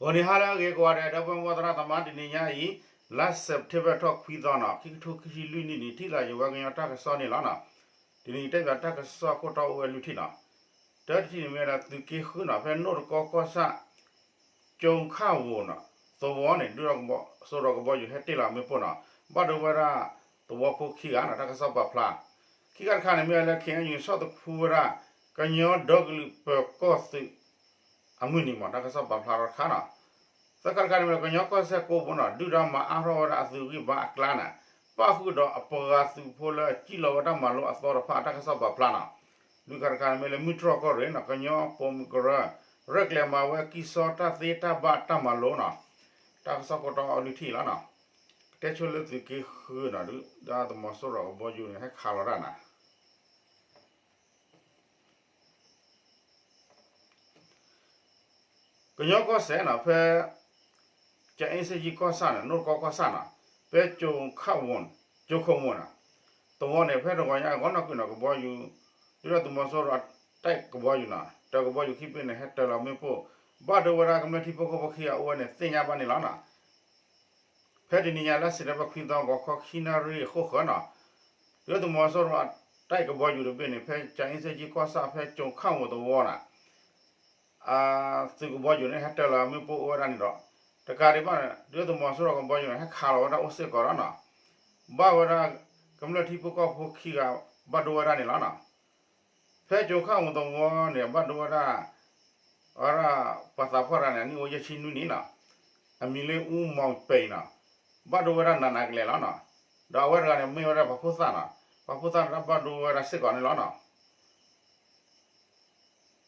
ဂီၤနံၤဟါလၢအဂ့ၤကိးဂၤဒဲး ဒီပုၢ်ဝဲၢ်သရၣ်သမါ တနံၤညါအံၤ လါစဲးပထ့ဘၢၣ်ထီၣ်ခွံသီနီၤ ခံကထိခံဆံလွံၢ်နံၣ်န့ၣ် ထံၣ်သးယဝဲကညီတၢ်ကစီၣ်န့ၣ်လီၤနီၤ. တနံၤအံၤ တဲဘၣ်တၢ်ကစီၣ်ခိၣ်တီအိၣ်ဝဲလွံၢ်ထံၣ်နီၤ. တၢတထံၣ်န့ၣ်မ့ၢ်ဝဲဒၣ်သုးက့ဃုနီၤ ဖဲနိၣ်တကီကီၢ်ဆၣ် ကၠိခၣ်ဝိၤနီၤ သဝီန့ၣ် ဒုၣ်ဒါကဘီ စိရိၤကဘီယူၤဟဲတ့ၢ်လီၤမ့ၣ်ပိၢ်နီၤ ဘၣ်ဒိဝဲဒၣ်သဝီဖိခံဂၤနီၤ တၢ်ကစီၣ်ပာ်ဖျါ. ခံခါတခါန့ၣ်မ့ၢ်ဝဲလၢ ခ့ၣ်အဲၣ်ယူၣ် ဆီၣ်သခူဝဲဒၣ် ကညီဒီကလုာ်ပၢၤကီၢ်သုး အမုၢ်နံၤမး တၢ်ကစီၣ်ပာ်ဖျါထီၣ်တခါနီၤ. သၢခါတခါန့ၣ်မ့ၢ် ကညီကီၢ်စဲၣ်ကိးပူၤနီၤ ဒုၣ်ဒါမၤအါထီၣ်ဝဲဒၣ်အသုးဂံၢ်ဘါအကျါန့ၣ် ပၣ်ဃုာ်ဒီးအပှၤသုးဖိလၢအစံၣ်လီၤဝဲတၢ်မၤလိအသီတဖၣ် တၢ်ကစီၣ်ပာ်ဖျါနီၤ. လွံၢ်ခါတခါန့ၣ်မ့ၢ်လၢ မုၢ်တြီၢ်ကီၢ်ရ့ၣ်နီၤ ကညီပိာ်မုၣ်ကရၢ ရဲၣ်ကျဲၤမၤဝဲကံၢ်စီတၢ်သ့တၢ်ဘၣ်တၢ်မၤလိနီၤ. တၢ်ကစီၣ်ခိၣ်တီအိၣ်လွံၢ်ထံၣ်လီၤနီၤ. ကတဲဆိလၢသုးက့ဃုနီၤ ဒုၣ်ဒါသုးမီၤစိရိၤကဘီယူၤန့ၣ် ဟဲခးလီၤတၢ်နီၤ ကညီကီၢ်စဲၣ်နီၤ ဖဲ ကၠၤအ့စ့ကၠံကီၢ်ဆၣ်န့ၣ် နိၣ်တကီကီၢ်ဆၣ်နီၤ ဖဲကၠိခၣ်ဝိၤ ကၠိခၣ်ဝိၤနီၤ သဝီန့ၣ် ဖဲတဂီၤညါအဂီၢ်နီၢ်ကွံာ်နီၤ ကဘီယူၤ ဒုၣ်ဒါသုးမီၤစိရိၤအတၢ်ကဘီယူၤနီၤ တၢ်ကဘီယူၤခံဘ့ၣ်န့ၣ် ဟဲတၢၤလီၤမ့ၣ်ပိၢ် ဘၣ်ဒိဝဲဒၣ်ကမျၢၢ်ထံဖိကီၢ်ဖိခံဂၤအိၣ်ဝဲန့ၣ် သ့ၣ်ညါဘၣ်န့ၣ်လီၤနီၤ. ဖဲတနံၤညါလါစဲးပထ့ဘၢၣ်ခွံသီ ဂီၤခီခံနၣ်ရံၣ်အဃိဃၢၤနီၤ ဒုၣ်ဒါသုးမီၤစိရိၤအတၢ်ကဘီယူၤတဘ့ၣ်န့ၣ် ဖဲကၠၤအ့စ့ကၠံကီၢ်ဆၣ် ဖဲကၠိခၣ်ဝိၤသဝီနီၤ အသုးကဘီယူၤန့ၣ် ဟဲတၢၤလီၤမ့ၣ်ပိၢ်အိၣ်ဝဲဒၣ်န့ၣ်ဒီး တကးဒံးဘၣ်န့ၣ် ဒုၣ်ဒါသုးမီၤစိရိၤကဘီယူၤန့ၣ် ဟဲခးလီၤဝဲဒၣ်အိၣ်စ့ၢ်ကီးလီၤနီၤ. ဘၣ်ဝဲဒၣ် ကမျၢၢ်ထံဖိကီၢ်ဖိခံဂၤ ဘၣ်ဒိဝဲဒၣ်န့ၣ်လီၤနီၤ. ဖဲကၠိခၣ်ဝိၤသဝီန့ၣ် ဘၣ်ဒိဝဲဒၣ် အဝဲဒၣ်ပှၤသးပှၢ်တဂၤန့ၣ် အနံၣ်အိၣ်ယဲၢ်ဆံနွံနံၣ်နီၤ အမံၤလၢအူမီၣ်ပဲၤနီၤ ဘၣ်ဒိဝဲဒၣ်နးနးကလဲာ်လီၤနီၤ. ဒီးအဝဲတဂၤန့ၣ် မ့ၢ်ဝဲဒၣ်ပှၤဖိသၣ်နီၤ ပှၤဖိသၣ်န့ၣ် တၢ်ဘၣ်ဒိဝဲဒၣ်စ့ၢ်ကီးန့ၣ်လီၤနီၤ.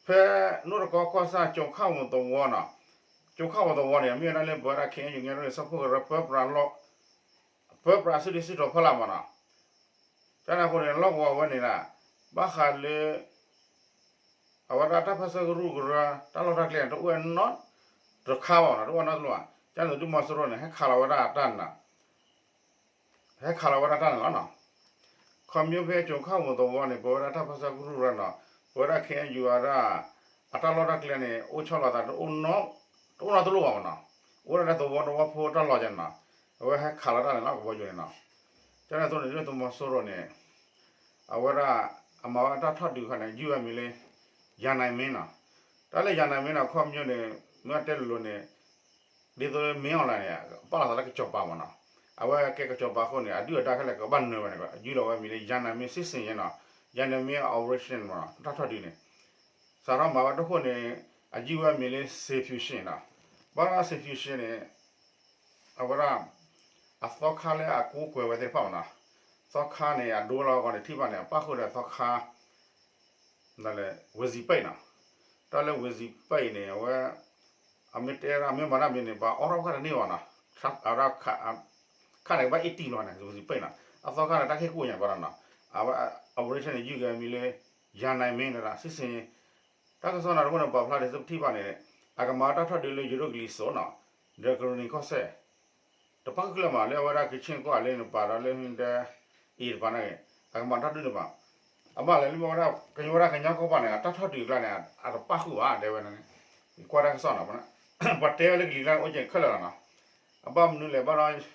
ဖဲနိၣ်တကီကီၢ်ဆၣ် ကၠိခၣ်ဝိၤသဝီနီၤ ကၠိခၣ်ဝိၤသဝီန့ၣ် မ့ၢ်ဝဲဒၣ်လၢပဝဲဒၣ် ခ့ၣ်အဲၣ်ယူၣ် ကညီဒီကလုာ်စၢဖှိၣ်ကရၢ ပၢပြး ပၢပြးအစုဒုးစုတီၤဖီလာ်မးနီၤ. ကန့ၣ်အဃိန့ၣ် လီၢ်ကဝီၤဝဲန့ၣ်ဒၣ် ဘၣ်ဃးလၢ အဝဲဒၣ်တၢ်ပၢဆှၢကရူၢ်ကရၢ တၢ်လီၢ်တၢ်ကျဲန့ၣ် တအိၣ်ဝဲနီတခါဘၣ်နီၤ တအိၣ်ဝဲနီတလိၣ်ဘၣ်. ကန့ၣ်သုးမီၤစိရိၤန့ၣ် ဟဲခးလီၤဝဲဒၣ်တၢ်နီၤ ဟဲခးလီၤဝဲဒၣ်တၢ်န့ၣ်လီၤနီၤ. ခီဖျိဖဲကၠိခၣ်ဝိၤသဝီန့ၣ် ပဝဲဒၣ်တၢ်ပၢဆှၢကရူၢ်ကရၢနီၤ ပဝဲဒၣ် ခ့ၣ်အဲၣ်ယူၣ် အဝဲဒၣ် အတၢ်လီၢ်တၢ်ကျဲန့ၣ် အိၣ်ဆီလီၤသး တအိၣ်နီတလိၣ်ဘၣ်မးနီၤ. အိၣ်ဒၣ်လၢသဝီတဝီဖိတၢ်လီၢ်ကန့ၣ်နီၤ အဝဲဟဲခးလီၤတၢ်န့ၣ်လီၤ ကဘီယူၤန့ၣ်နီၤ. ကန့ၣ်အသိးန့ၣ် ဒုၣ်ဒါသုးမီၤစိရိၤန့ၣ် အဝဲဒၣ် အမၤဝဲတၢ်ထီၣ်ဒုးတခါန့ၣ် ယုၢ်ဝဲမံၤလၢ ယၤနၤမ့ၢ်နီၤ. တၢ်လၢယၤနၤမ့ၢ်နီၤ ခီဖျိန့ၣ် မ့ၢ်တဲလိၤလိၤန့ၣ် ဒ်သိးမ့ၢ်အီၣ်လဲၣ်န့ၣ် ပာ်လီၤသးလၢကစီၤပၤမးနီၤ. အဝဲကဲကစီၤပၤအဃိန့ၣ် အဒုၣ်အဒါခဲလၢာ်ကဘၣ်နၢၤဝဲန့ၣ် ယုၢ်လီၤဝဲမံၤလၢ ယၤနၤမ့ၢ် စစ်ဆင်ရေးနီၤ. ယၤနၤမ့ၢ် operation မးနီၤ တၢ်ထီၣ်ဒုးန့ၣ် စးထီၣ်မၤဝဲတခိၣ်န့ၣ် အယုၢ်ဝဲမံၤလၢ စစ်ဆင်ရေးနီၤ. ဘၣ်ဒီး စစ်ဆင်ရေးန့ၣ် အဝဲဒၣ် အသီခါလၢအကူကွဲးဝဲသ့ၣ်တဖၣ်မးနီၤ. သီခါန့ၣ် အဒိလီၤအဂီၢ်န့ၣ် ထံၣ်ဘၣ်န့ၣ် အပၣ်ဃုာ်ဒီးသီခါ ဝ့ၢ်စံးပ့းနီၤ. တၢ်လၢဝ့ၢ်စံးပ့းအံၤန့ၣ် အဝဲ အမ့ၢ်တဲဒၣ် မ့ၢ်မၤတၢ်မံၤန့ၣ် ပှၤအိးထီၣ်ခါတန့ၢ်ဘၣ်နီၤ. အဝဲဒၣ် ခါန့ၣ် ကဘၣ်အ့ၣ်တံၢ်လီၤန့ၣ် ဝ့ၢ်စံးပ့းနီၤ. အသီခါန့ၣ် တၢ်ခဲကိၣ်ညါဘၣ်နီၤ. အဝဲ operation န့ၣ် ယုၢ်က့ၤမံၤလၢ ယၤနၤမ့ၢ်န့ၣ်ဒီး စစ်ဆင်ရေး တၢ်ကစီၣ်န့ၣ်တခိၣ်န့ၣ် ပာ်ဖျါဒ်သိးပထံၣ်ဘၣ်န့ၣ် အကမၤတၢ်ထီၣ်ဒုးလၢယိၤဒိၣ်ကလံၤစိးနီၤ, ဒီးကရံၣ်နံၤကီၢ်စဲၣ် တပၣ်ဃုာ်ကျၢၢ်မး လၢအဝဲဒၣ်ကခ့ၣ်ကီၢ်အလ့န့ၣ် ပာ်ဒီးလၢဟံၣ်တဲ အံၤတပၤန့ၣ် အကမၤတၢ်ဒုးန့ၣ်ဘၣ်. အဘၣ်လဲၣ်လၢမ့ၢ်ဝဲဒၣ် ကညီဝဲဒၣ်ကညီကီၢ်ပှၤန့ၣ် အတၢ်ထီၣ်ဒုးအကျါန့ၣ် အတပၣ်ဃုာ်ဘၣ် တဲဝဲန့ၣ် ကွၢ်တၢ်ကစီၣ်နီၤ ပှၤတဲဝဲလၢကလံၤကျါန့ၣ် အိၣ်က့ၤခဲလၢာ်လီၤနီၤ. အဘၣ်မနုၤလဲၣ်ဘၣ်ဒီး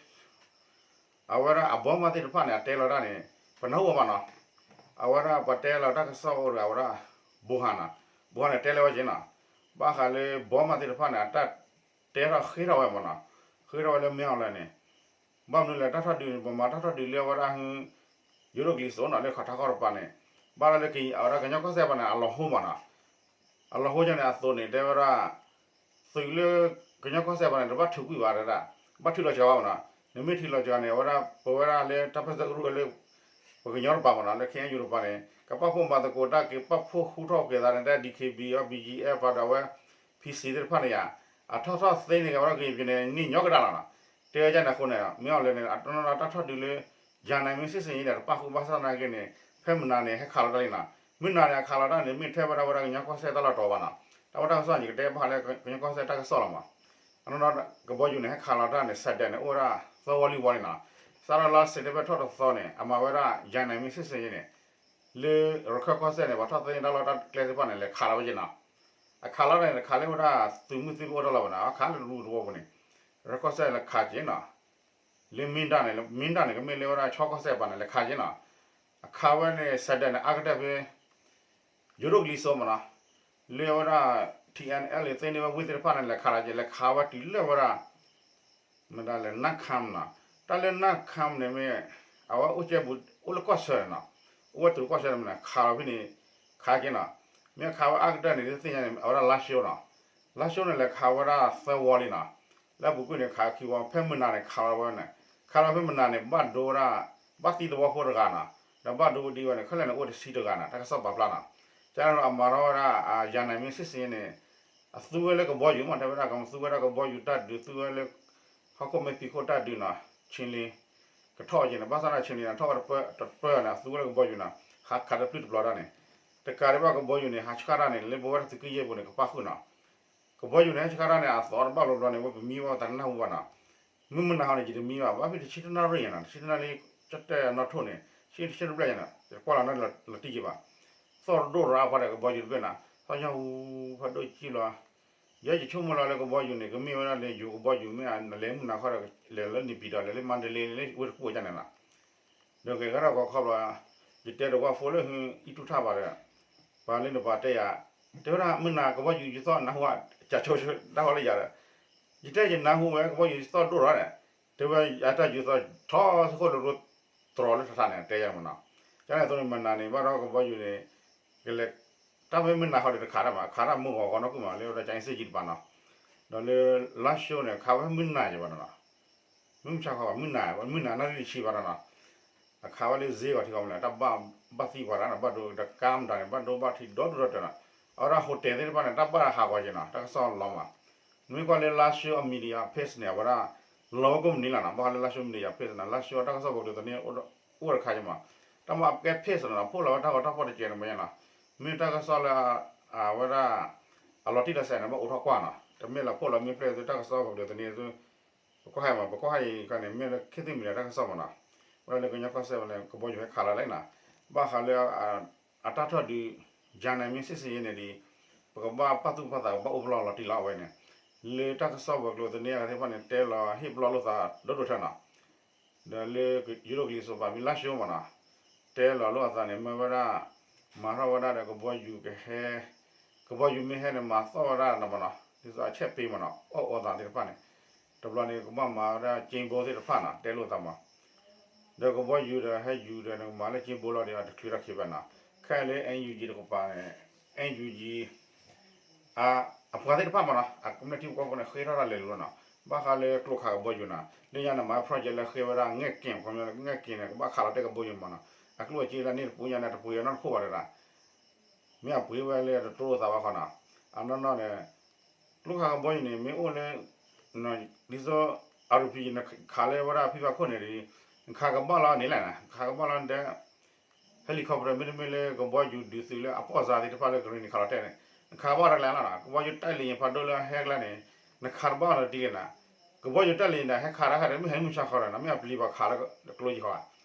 အဝဲဒၣ်အဘီမးသ့ၣ်တဖၣ်န့ၣ် အတဲလီၤတၢ်န့ၣ် ပနၢ်ဟူဘၣ်မးနီၤ. အဝဲဒၣ်ပှၤတဲလီၤတၢ်ကစီၣ်အိၣ်ဒီး အဝဲဒၣ် ဘိဟါနီၤ, ဘိဟါန့ၣ် တဲလၢဝဲက့ၤနီၤ, ဘၣ်ဃးလၢဘီမးသ့ၣ်တဖၣ်န့ၣ် အတၢ်တဲထီၣ်ဃ့ထီၣ်ဝဲမးနီၤ, ဃ့ထီၣ်ဝဲလၢမ့ၢ်အီၤလဲၣ်န့ၣ် ဘၣ်မနုၤလဲၣ် တၢ်ထီၣ်ဒုးန့ၣ် ပမၤတၢ်ထီၣ်ဒုးလၢအဝဲဒၣ် ယိၤဒိၣ်ကလံၤစိးနီၤ လၢခးထါခီၣ်တပၤန့ၣ် ဘၣ်ဒီးလၢ အဝဲဒၣ်ကညီကီၢ်စဲၣ်ပၤန့ၣ် အလီၤဟိမးနီၤ, အလီၤဟိန့ၣ် အသိးန့ၣ် တဲဝဲဒၣ် သုးလၢကညီကီၢ်စဲၣ်ပၤန့ၣ် တဘၣ်ထုးကွံာ်ဘၣ်တဲဒၣ်, ဘၣ်ထုးလီၤစှၤဘၣ်မးနီၤ, နမ့ၢ်ထုးလီၤစှၤန့ၣ် အဝဲဒၣ် ပဝဲဒၣ်လၢတၢ်ပၢဆှၢကရူၢ်လၢ ပကညီတပၤမးနီၤ လၢ ခ့ၣ်အဲၣ်ယူၣ် တပၤန့ၣ် ကပာ်ဖှိၣ်မၤသကိးတၢ်က့ၤ ပာ်ဖှိၣ်ဃူထီၣ်က့ၤသးန့ၣ် တဲ DKBA BGF ဒီးအဝဲ PC သ့ၣ်တဖၣ်န့ၣ်ယါ အထီၣ်ထီၣ်သ့န့ၢ်က့ၤဝဲဒၣ်ကရင်ပြည်န့ၣ် န့ၢ်ညီကဒၣ်လီၤနီၤ, တဲဝဲဒ်န့ၣ်အဃိန့ၣ် မ့ၢ်အီၤလဲၣ်န့ၣ် အတနီၤနီၤတၢ်ထီၣ်ဒုးလၢ ယၤနၤမ့ၢ် စစ်ဆင်ရေးန့ၣ် တပာ်ဃုာ်ဘၣ်ဆၣ်သနာ်က့န့ၣ် ဖဲမနၤန့ၣ် ဟဲခးလီၤတၢ်လံနီၤ, မုၢ်နၤန့ၣ် အခးလီၤတၢ်န့ၣ် မ့ၢ်ထဲဝဲဒၣ်ဝဲဒၣ်ကညီကီၢ်စဲၣ်တၢ်လီၢ်တီၤဘၣ်နီၤ, တၢ်ဝဲတၢ်ကစီၣ်န့ၣ် ယကတဲဘၣ်ဃးလၢကညီကီၢ်စဲၣ်တၢ်ကစီၣ်လီၤမး, အနီၢ်နီၢ်ကဘီယူၤန့ၣ် ဟဲခးလီၤတၢ်န့ၣ် စဲးဒဲးန့ၣ် အိၣ်ဝဲဒၣ်သၢဝီလွံၢ်ဝီန့ၣ်နီၤ, စးထီၣ်လါစဲးပထ့ဘၢၣ်ထီၣ်တသီန့ၣ် အမၤဝဲဒၣ် ယၤနၤမ့ၢ် စစ်ဆင်ရေးန့ၣ် လၢရခၢၣ်ကီၢ်စဲၣ်န့ၣ် ပှၤထီၣ်သ့န့ၢ်တၢ်လီၢ်တၢ်ကျဲသ့ၣ်တဖၣ်န့ၣ် လဲၤခးလီၤဝဲက့ၤနီၤ, အခးလီၤန့ၣ် တခးလၢဝဲဒၣ် သုးမုၢ်သံၣ်ဘိအိၣ်တ့ၢ်လီၤဘၣ်နီၤ, အခးလၢတရူးတဝီပူၤန့ၣ် ရဲကီၢ်စဲၣ်လဲၤခးက့ၤနီၤ, လၢမ့ၢ်ဒၣ်န့ၣ် မ့ၢ်ဒၣ်န့ၣ် ကမ့ၢ်လၢဝဲဒၣ် ချီကီၢ်စဲၣ်ပၤန့ၣ် လဲၤခးက့ၤနီၤ, အခးဝဲန့ၣ် စဲးဒဲးန့ၣ် အါကတၢၢ်ဖဲ ယိၤဒိၣ်ကလံၤစိးမးနီၤ, လၢဝဲဒၣ် ထံၣ်အဲၣ်အဲလ် သ့န့ၢ်ဝဲဝ့ၢ်သ့ၣ်တဖၣ်န့ၣ် လဲၤခးလီၤက့ၤ လဲၤခးဝဲတုၤလၢဝဲဒၣ် မ့ၢ်ဒၣ်လဲၣ် နၢ်ခၢမ်နီၤ, တၢ်လၢနၢ်ခၢမ်န့ၣ်မ့ၢ် အဝဲအိၣ်ကဲဘူး အိၣ်လၢကီၢ်ဆၢန့ၣ်နီၤ, အိၣ်ဝဲတုၤလၢကီၢ်ဆၢန့ၣ် ခးလီၤဖဲန့ၣ် ခးက့ၤနီၤ, မ့ၢ်အခးဝဲအါကတၢၢ်န့ၣ် ဒ်သ့ၣ်ညါန့ၣ် အဝဲဒၣ်လါၡိနီၤ, လါၡိန့ၣ် လဲၤခးဝဲဒၣ်သၢဝီလံနီၤ, လၢအပူၤကွံာ်န့ၣ် ခးခံဝီ ဖဲမုၢ်နၤန့ၣ် ခးလီၤဝဲန့ၣ်, ခးလီၤဖဲမုၢ်နၤန့ၣ် ဘၣ်ဒိဝဲဒၣ် ဘၣ်သံသဝီဖိတဂၤနီၤ, ဒီးဘၣ်ဒိဝဲဒံးဝဲန့ၣ် ခဲလၢာ်န့ၣ် အိၣ်တဆံတဂၤနီၤ, တၢ်ကစီၣ်ပာ်ဖျါနီၤ, ကန့ၣ်ဒီးအမၤထီၣ်ဝဲဒၣ် ယၤနၤမ့ၢ်စ့ၢ်စ့ၢ်န့ၣ် အသူဝဲလၢကဘီယူၤမး တဲဝဲဒၣ် ကမၤသူဝဲဒၣ်ကဘီယူၤတၢ်ဒုး သူဝဲလၢ ဟီၣ်ခိၣ်မဲာ်ဖံးခိၣ်တၢ်ဒုးနီၤ, ဆ့လ့ ကထီၣ်က့ၤန့ၣ် ဘၣ်ဆၣ်န့ၣ် ဆ့လ့န့ၣ် ထီၣ်ဝဲတပၢၢ်န့ၣ် အသူဝဲလၢကဘီယူၤနီၤ, ဟးခးတပျုၢ်တပျီၤဒၣ်န့ၣ်, တကးဒံးဘၣ်ကဘီယူၤန့ၣ် ဟးဆှၣ်တၢ်န့ၣ် လၢပဝဲဒၣ်သုးက့ယဲၢ်ပူၤန့ၣ် ကပၣ်ဃုာ်နီၤ, ကဘီယူၤန့ၣ် ဟဲဆှၣ်တၢ်န့ၣ် အသီတဘၣ်ဘျီဘျီန့ၣ် ဝဲပမံဝဲတနၢ်ဟူဘၣ်နီၤ, မုၢ်မုၢ်နၤဟီန့ၣ် ယတမံဘၣ် ဘၣ်ဖဲတဆံတနၣ်ရံၣ်ညါနီၤ, တဆံတနၣ်ရံၣ် ကၠီၣ်တဲၣ်အနီၣ်ထိၣ်န့ၣ် ဆံတဆံတဘျဲၣ်ညါနီၤ ယတကွၢ်လီၤန့ၣ်လီၤတံၢ်က့ၤဘၣ်, သီၣ်တဒိၣ်ရၣ်အပှၤဒီးကဘီယူၤတဘ့ၣ်နီၤ, သီၣ်ညါဟူ ဖးဒိၣ်ကံၣ်လီၤ ယဲယဆိကမိၣ်လီၤလၢကဘီယူၤန့ၣ် ကမ့ၢ်ဝဲဒၣ်လၢယိၤကဘီယူၤ မ့ၢ်အလဲၤမုၢ်နၤခီဒီး လဲၤလၢနံၣ်ပံၤဒီး လဲၤလၢမါဒလ့ လဲၤလၢဝ့ၢ်တကူၣ်ဝဲဒၣ်န့ၣ်လီၤ, ဒီးကဲကဒီးကီခီဘျီ ယတဲတဝၢ်ဖိလၢဟုအံၣ်တူၢ်ထၣ်ဘၣ်ဒီး ပှၤလၢနပှၤတဲယၤ တဲဝဲဒၣ်မုၢ်နၤကဘီယူၤယသီၣ်နၢ်ဟူဧါ ကၠးဆိတၢ်ဟီလၢယၤဒီး ယတဲယနၢ်ဟူဝဲကဘီယူၤယသီၣ်ဒိၣ်ထီၣ်န့ၣ် တဲဝဲယတၢ်ယူၤသီၣ်ထီၣ်စ့ၢ်ကီးလၢ တြီၤလၢထးထးန့ၣ် တဲယၤမးနီၤ, ကန့ၣ်အသိးန့ၣ် မုၢ်နၤန့ၣ် ဘၣ်ဒီးကဘီယူၤန့ၣ် ကလဲၤ တၢ်ဖဲမုၢ်နၤဃီဒီးတခးတၢ်မး ခးတၢ်မုၢ်ဂီၤဂီၤနီၢ်ကူၣ်မး လၢဝဲဒၣ်ကၠဲအ့စ့ၣ်ကံတပၤနီၤ, ဒီးလၢလါၡိန့ၣ် ခးဝဲမုၢ်နၤယၤဘၣ်နီၤ, မုၢ်မဆါဃီဘၣ် မုၢ်နၤ မုၢ်နၤနၣ်ရံၣ်တဆံဘၣ်နီၤ, အခးဝဲလၢစ့ဂီၤထံးဂီၤမးန့ၣ် တၢ်ဘၣ်သံပှၤတၢ်နီၤ ဘၣ်ဒိတကါမတၤန့ၣ် ဘၣ်ဒိဘၣ်ထံးဒီဒူၣ်ဒီထၢနီၤ, အဝဲဒၣ် hotel သ့ၣ်တဖၣ်န့ၣ် တၢ်ဘၣ်ဟးဂီၤက့ၤနီၤ တၢ်ကစီၣ်လီၤမး, မ့ၢ်ကွၢ်လၢလါၡိအ media page န့ၣ် အဝဲဒၣ် လီၤဝဲကိးမုၢ်နံၤလီၤနီၤ, ဘၣ်ဃးလၢလါၡိ media page နီၤ လါၡိတၢ်ကစီၣ်ပှၤကလုာ်သန့ အိၣ်တခါက့ၤမး, တၢ်မၤကဲ page နီၤ ဖီၣ်လီၤဝဲတၢ်ဂီၤတၢ်ဖီၣ်တကဲးန့ၣ်မးနီၤ, မ့ၢ်တၢ်ကစီၣ်လၢ အဝဲဒၣ် အလီၤတံၢ်လီၤဆဲးန့ၣ် ဘၣ်အိးထီၣ်ကွၢ်နီၤ, တမ့ၢ်လၢဖီၣ်လီၤမ့ၢ်ဖျဲၣ်သုတၢ်ကစီၣ်ပှၤကလုာ်သန့သု ပကွၢ်ဟဲမး ပကွၢ်ဟဲအံၤခါန့ၣ် မ့ၢ်လၢခ့သ့ၣ်မံၤဒီးတၢ်ကစီၣ်မးနီၤ, ဝဲဒၣ်လၢကညီကီၢ်စဲၣ်ဝဲန့ၣ် ကဘီယူၤဟဲခးလီၤလဲၣ်နီၤ, ဘၣ်ဃးလၢ အတၢ်ထီၣ်ဒုး ယၤနၤမ့ၢ်စ့ၢ်စ့ၢ်ယဲန့ၣ်ဒီး ပကဘၣ်ပာ်သူၣ်ပာ်သး ကဘၣ်အိၣ်ပလီၢ်လီၤတံၢ်လီၤအဝဲန့ၣ်, လၢတၢ်ကစီၣ်ပှၤကလုာ်သန့အဂၤသ့ၣ်တဖၣ်န့ၣ် တဲလီၤဟ့ၣ်ပလီၢ်လိာ်သးဒီဒူၣ်ထၢနီၤ, ဒီးလၢယိၤဒိၣ်ကလံၤစိးပၤမ့ၢ်လါၡိမးနီၤ, တဲလီၤလိာ်အသးန့ၣ် မ့ၢ်ဝဲဒၣ် မၤထီၣ်ဝဲဒၣ်ဒီးကဘီယူၤကဟဲ ကဘီယူၤမ့ၢ်ဟဲန့ၣ် မၤသီၣ်ဝဲဒၣ်နီၤမးနီၤ ဒ်သိးအဆဲးပ့ၤမးနီၤ အီၣ်အီသးသ့ၣ်တဖၣ်န့ၣ်, တဘျီန့ၣ် ကဘၣ်မၤဝဲဒၣ်က့ဘိသ့ၣ်တဖၣ်နီၤ တဲလိာ်သးမး, ဒီးကဘီယူၤဒီးဟဲယူၤဒီးနကမၤလၢက့ဘိလီၤဒီးတချုးတၢ်ခံးဘၣ်နီၤ, ခဲအံၤလၢ NUG တကပၤန့ၣ် NUG အပှၤသ့ၣ်တဖၣ်မးနီၤ အကမျၢၢ်ထံဖိကီၢ်ဖိန့ၣ် ဃ့ထီၣ်တၢ်လဲၤလိၤလီၤနီၤ, ဘၣ်ဃးလၢကျိခးကဘီယူၤနီၤ လၢညါန့ၣ် မၤ project လၢဃ့ဝဲဒၣ်ငဲၢ်က့ၤ ခီပညီ ငဲၢ်က့ၤန့ၣ် ကဘၣ်ခးလီၤတဲာ်ကဘီယူၤမးနီၤ, အကျိၣ်အစ့လၢန့ၣ်တပူၤညါန့ၣ် တပှ့ၤအနီတခိၣ်ဘၣ်တဒၣ်, မ့ၢ်အပှ့ၤဝဲလၢတတိၢ်သးဘၣ်ဃီနီၤ, အနီၢ်နီၢ်န့ၣ် ကျိခးကဘီယူၤန့ၣ် မ့ၢ်အိၣ်လၢ ဒ်သိး RPG နခးလၢဝဲဒၣ်ဖံဘၣ်ခိၣ်န့ၣ်ဒီး နခးကဘၣ်လီၤန့ၣ်လဲၣ်နီၤ နခးကဘၣ်လီၤတဲ helicopter မ့တမ့ၢ်လၢကဘီယူၤဒုးသုးလၢအပီၢ်စါသ့ၣ်တဖၣ်လၢကရ့ၣ်နံၤခးလီၤတဲာ်န့ၣ် နခးကဘၣ်တကျဲလီၤနီၤ, ကဘီယူၤတၢ်လံၤညါဖးဒိၣ်လၢဟဲကျဲန့ၣ် နခးတဘၣ်လီၤတံၢ်လံနီၤ, ကဘီယူၤတၢ်လံၤန့ၣ် ဟဲခးတၢ်ခါဒီး မ့ၢ်ဟဲမုၢ်ဆါဃီဒီးနီၤ မ့ၢ်အပျံၤပှၤခးလၢကျိယံၤဃီဧါ,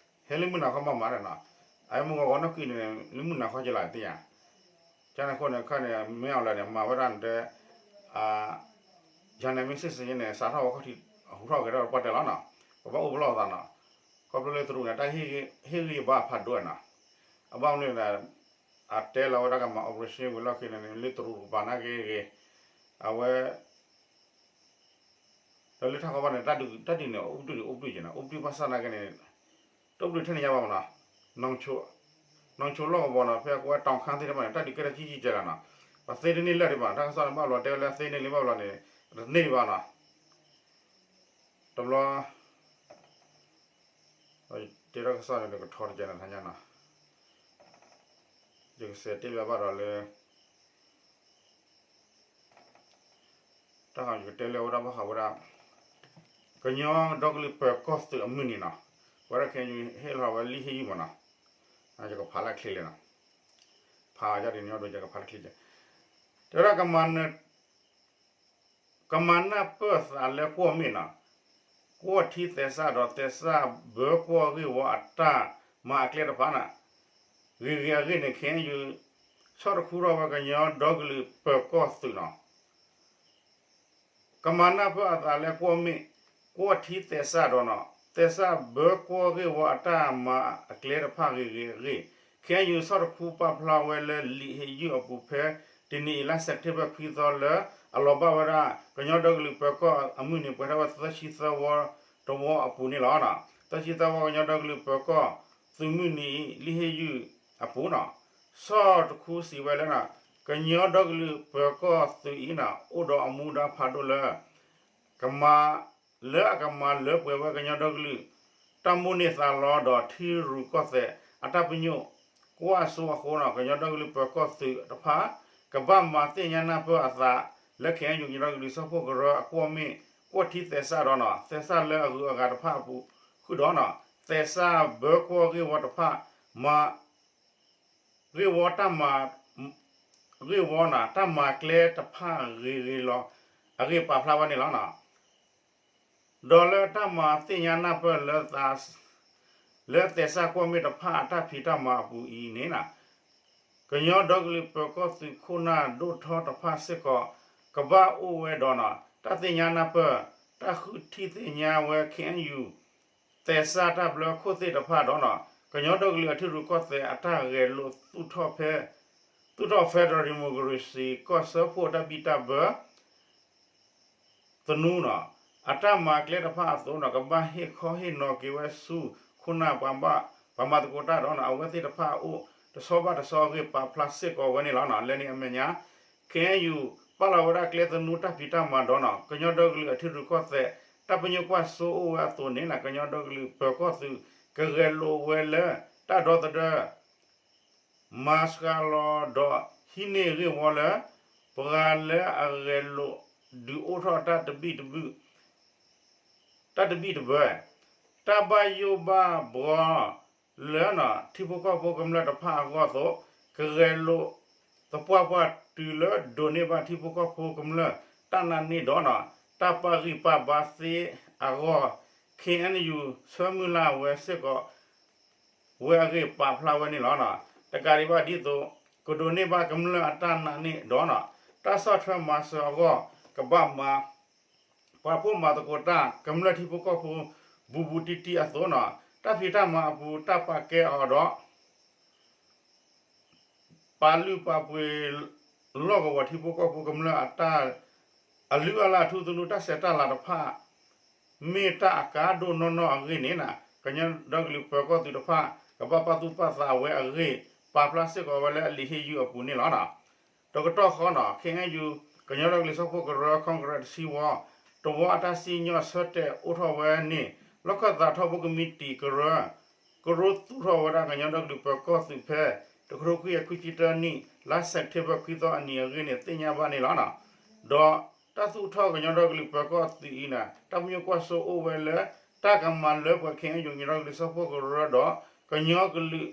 ဟဲလၢမုၢ်နၤခီမးမးဒီးနီၤ, အမုၢ်ဂီၤဂီၤနီၢ်ကံၣ်န့ၣ် လၢမုၢ်နၤခီကလီၤသ့ၣ်ညါ, ကန့ၣ်အဃိန့ၣ် ခါန့ၣ် မ့ၢ်အီၤလၢန့ၣ် မၤဝဲဒၣ်နတဲ ယၤနၤမ့ၢ်စ့ၢ်စ့ၢ်ယဲန့ၣ် စးထီၣ်ဝဲခီၣ်ထံး ဟူးထီၣ်ဂဲၤထီၣ်ပှၢ်တဲလီၤနီၤ, ပဘၣ်အိၣ်ပလီၢ်သးနီၤ, ခီဖျိလၢတရူးန့ၣ် တၢ်ဟ့ၣ်ဂံၢ်ဘါဖးဒိၣ်နီၤ, အဘၣ်မနုၤန့ၣ် အတဲလီၤဝဲဒၣ်ကမၤ operation ဝံၤလီၢ်ခံန့ၣ် လၢတရူးကပၤနာ်က့ဂ့ၤ, အဝဲ ဒီးလၢထးခီဘၣ်န့ၣ် တၢ်ဒုးန့ၣ် အိၣ်ပတုာ်န့ၣ် အိၣ်ပတုာ်က့ၤနီၤ, အိၣ်ပတုာ်ဘၣ်ဆၣ်နာ်က့န့ၣ် တအိၣ်ပတုာ်ထဲန့ၣ်ညါဘၣ်မးနီၤ, နီၢ်ဆိလီၢ်ကဝီၤနီၤ ဖဲအကွဲးတီခါသ့ၣ်တဖၣ်န့ၣ် တၢ်ဒုးကဲထီၣ်ကံကံကဲလီၤနီၤ, ပှၤသ့တန့ၢ်လၢာ်ဒံးဘၣ် တၢ်ကစီၣ်န့ၣ် ဘၣ်ဘျီတဲဝဲလၢသ့န့ၢ်လံဘၣ်ဘျီန့ၣ် တန့ၢ်ဒံးဘၣ်နီၤ, တဘျီ တဲတၢ်ကစီၣ်န့ၣ် ကထီတကဲနီၤ ထါညါနီၤ, ယကစဲးတဲဘၣ်ဘၣ်ဒီးလၢ တၢ်ဟီယကတဲလၢဝဲဒၣ်ဘၣ်ဃးဝဲဒၣ် ကညီဒီကလုာ်ပၢၤကီၢ်သုးအမုၢ်နံၤနီၤ, ဝဲဒၣ်ခဲအံၤဟ့ၣ်လီၤဝဲလံာ်ဟ့ၣ်ယုၢ်မးနီၤ, ယကဖးလၢချ့လဲၣ်နီၤ, ဖးယၤဒ်ညီဒိးယကဖးလၢချ့လဲၣ်, တဲဝဲဒၣ် ကမၤနၢ်ပၢၢ်သးလၢကွီၢ်မ့ၢ်နီၤ, ကွီၢ်ထံသဲစးဒီးသဲစးဘၢကွီၢ်ဂ့ၢ်ဝီအတၢ်မၤအကျဲတဖၣ်နီၤ, ဂ့ၤဂ့ၤအဂ့ၢ်န့ၣ် ခဲအံၤ ဆီၣ်တခူထီၣ်ဝဲကညီဒီကလုာ်ပၢၤကီၢ်သုးနီၤ ကမၤနၢ်ပၢၢ်အသးလၢကွီၢ်မ့ၣ် ကွီၢ်ထံသဲးစၢ်ဒီးနီၤ သဲးစၢ်ဘၢကွီၢ်ဂ့ၢ်ဝီအတၢ်မၤအကျဲတဖၣ်ဂ့ၤဂ့ၤအဂ့ၢ် ခ့ၣ်အဲၣ်ယူၣ် ဆီၣ်တခူပာ်ဖျါဝဲလၢလံာ်ဟ့ၣ်ယုၢ်အပူၤဖဲ တနံၤအံၤလါစဲးပထ့ဘၢၣ်ခွံသီလၢ အလီၤဘၣ်ဝဲဒၣ် ကညီဒီကလုာ်ပၢၤကီၢ်အမုၢ်နံၤ ပှဲၤထီၣ်ဝဲသၢဆံသၢဝီတဝီအပူၤန့ၣ်လီၤ. သၢဆံသၢဝီကညီဒီကလုာ်ပၢၤကီၢ်သုးမုၢ်နံၤအံၤ လံာ်ဟ့ၣ်ယုၢ်အပူၤနီၤ ဆီၣ်တခူစံးဝဲလၢ ကညီဒီကလုာ်ပၢၤကီၢ်သုးအံၤန့ၣ် အိၣ်ဒီးအမူဒါဖးဒိၣ်လၢ ကမၤ လၢအကမၤလၢပှဲၤဝဲကညီဒီကလုာ် တၢ်မိၣ်န့ၢ်သးလီဒီးထံရူၢ်ကီၢ်သဲးအတၢ်ပညိၣ်ကွၢ်စိအဃိန့ၣ် ကညီဒီကလုာ်ပၢၤကီၢ်သုးတဖၣ် ကဘၣ်မၤသ့ၣ်ညါနၢ်ပၢၢ်အသးလၢ ခ့ၣ်အဲၣ်ယူၣ် ကညီဒီကလုာ်စၢဖှိၣ်ကရၢအကွီၢ်မ့ၣ် ကွီၢ်ထံသဲးစၢ်ဒီးနီၤ သဲးစၢ်လၢအဂုၤအဂၤတဖၣ်အပူၤဃုာ်ဒီးနီၤ သဲးစၢ်ဘၢကွီၢ်ဂ့ၢ်ဝီတဖၣ် မၤ ဂ့ၢ်ဝီတၢ်မၤ ဂ့ၢ်ဝီန့ၣ် တၢ်မၤကျဲတဖၣ်ဂ့ၤဂ့ၤလီၤ အဂ့ၢ်ပာ်ဖျါဝဲန့ၣ်လီၤ. ဒီးလၢတၢ်မၤသ့ၣ်ညါနၢ်ပၢၢ်လၢ လၢသဲးစၢ်ကွီၢ်မ့ၣ်တဖၣ်အတၢ်ဖံးတၢ်မၤအပူၤအံၤန့ၣ် ကညီဒီကလုာ်ပၢၤကီၢ်သုးခိၣ်နၢ်ဒိၣ်ထီတဖၣ်စ့ၢ်ကီး ကဘၣ်အိၣ်ဝဲဒီးနီၤ တၢ်သ့ၣ်ညါနၢ်ပၢၢ် တၢ်ဃုထံၣ်သ့ၣ်ညါဝဲ ခ့ၣ်အဲၣ်ယူၣ် သဲးစၢ်တၢ်ဘျၢခိၣ်သ့ၣ်တဖၣ်ဒီးနီၤ ကညီဒီကလုာ်အထံရူၢ်ကီၢ်သဲးအတၢ်ဂဲၤလိာ်သူၣ်ထီၣ်ဖဲ သူၣ်ထီၣ် Federal Democracy ကီၢ်စၢဖှိၣ်တၢ်ဘံၣ်တၢ်ဘၢ သနူနီၤ အတၢ်မၤကျဲတဖၣ်အသိးနီၤ ကဘၣ်ဟ့ၣ်ခီဟ့ၣ်နီၤက့ၤဝဲဆူခိၣ်နၢ်ပှၤဘၣ် ပှၤမၤသကိးတၢ်ဒီးနီၤ အဝဲသ့ၣ်တဖၣ်အအိၣ်တဆီဘၣ်တဆီအဂ့ၢ်ပာ်ဖျါစ့ၢ်ကီးဝဲန့ၣ်လီၤ. လၢန့ၣ်အမဲာ်ညါ ခ့ၣ်အဲၣ်ယူၣ် ပာ်လီၤဝဲဒၣ်ကျဲသနူတၢ်ဖံးတၢ်မၤဒီးနီၤ ကညီဒီကလုာ်အထံရူၢ်ကီၢ်သဲး တၢ်ပညိၣ်ကွၢ်စိအိၣ်ဝဲအသိးန့ၣ် ကညီဒီကလုာ်ပၢၤကီၢ်သုး ကဂဲၤလိာ်ဝဲလၢတၢ်ဒီသဒၢ မၤစှၤလီၤဒီးဟံးန့ၢ်ဂ့ၢ်ဝီလၢ ပှၤလၢအဂဲၤလိာ်ဒုးအိၣ်ထီၣ်တၢ်တဘံၣ်တဘုၣ် တၢ်တဘံၣ်တဘၢ တၢ်ဘၣ်ယိၣ်ဘၣ်ဘှီလၢ ထံဖိကီၢ်ဖိကမျၢၢ်တဖၣ်အဂီၢ်အသိး ကဂဲၤလိာ်သပှၢ်ပှၢ်တုၤလၢဒိးန့ၢ်ဘၣ်ထံဖိကီၢ်ဖိကမျၢၢ် တၢ်နာ်န့ၢ်ဒီးနီၤ တၢ်ပာ်ဂံၢ်ပာ်ဘါသ့အဂီၢ် ခ့ၣ်အဲၣ်ယူၣ် ဆၢမုၢ်လၢ်ဝဲစ့ၢ်ကီး ဝဲအဂ့ၢ်ပာ်ဖျါဝဲန့ၣ်လီၤ. တကးဒံးဘၣ်ဒ်သိး ကဒိးန့ၢ်ဘၣ်ကမျၢၢ်အတၢ်နာ်န့ၢ်ဒီးနီၤ တၢ်ဆီၣ်ထွဲမၤစၢၤအဂီၢ် ကဘၣ်မၤ ပှၤဖှီၣ်မၤသကိးတၢ် ကမျၢၢ်ထံဖိကီၢ်ဖိ ဘူးဘူးတံၢ်တံၢ်အသိးနီၤ တၢ်ဖံးတၢ်မၤအပူၤ တၢ်ပာ်ကဲအီၤဒီး ပာ်လုၢ်ပာ်ပှ့ၤ လီၢ်ကဝီၤထံဖိကီၢ်ဖိကမျၢၢ်အတၢ် အလုၢ်အလၢ်ထူသနူတၢ်ဆဲးတၢ်လၤတဖၣ် မ့ၢ်တၢ်အကါဒိၣ်နီၢ်နီၢ်အဂ့ၢ်န့ၣ် ကညီဒီကလုာ်ပၢၤကီၢ်သုးတဖၣ် ကဘၣ်ပာ်သူၣ်ပာ်သးဝဲအဂ့ၢ် ပာ်ဖျါစ့ၢ်ကီးဝဲလၢအလံာ်ဟ့ၣ်ယုၢ်အပူၤန့ၣ်လီၤ. တကတီၢ်ဃီနီၤ ခ့ၣ်အဲၣ်ယူၣ် ကညီဒီကလုာ်စၢဖှိၣ်ကရၢ ခီကရဲးတဆံဝီ တဝီအတၢ်စံၣ်ညီၣ်ဆၢတဲာ်အိၣ်ထီၣ်ဝဲန့ၣ် လီၢ်ခၢၣ်သးထီဘိကမံးတံာ်ကရၢ ကရူၢ်သူၣ်ထီၣ်ဝဲဒၣ်ကညီဒီကလုာ်ပၢၤကီၢ်သုးဖဲ တကထိခွံကယၤခွံဆံတၢနံၣ် လါစဲးပထ့ဘၢၣ်ခွံသီအနံၤအဂ့ၢ်န့ၣ် သ့ၣ်ညါဘၣ်န့ၣ်လီၤ. ဒီးတၢ်သူၣ်ထီၣ်ကညီဒီကလုာ်ပၢၤကီၢ်သုးအံၤန့ၣ် တၢ်ပညိၣ်ကွၢ်စိအိၣ်ဝဲလၢ တၢ်ကမၤလၢပှဲၤ ခ့ၣ်အဲၣ်ယူၣ် ကညီဒီကလုာ်စၢဖှိၣ်ကရၢဒီး ကညီကလုာ်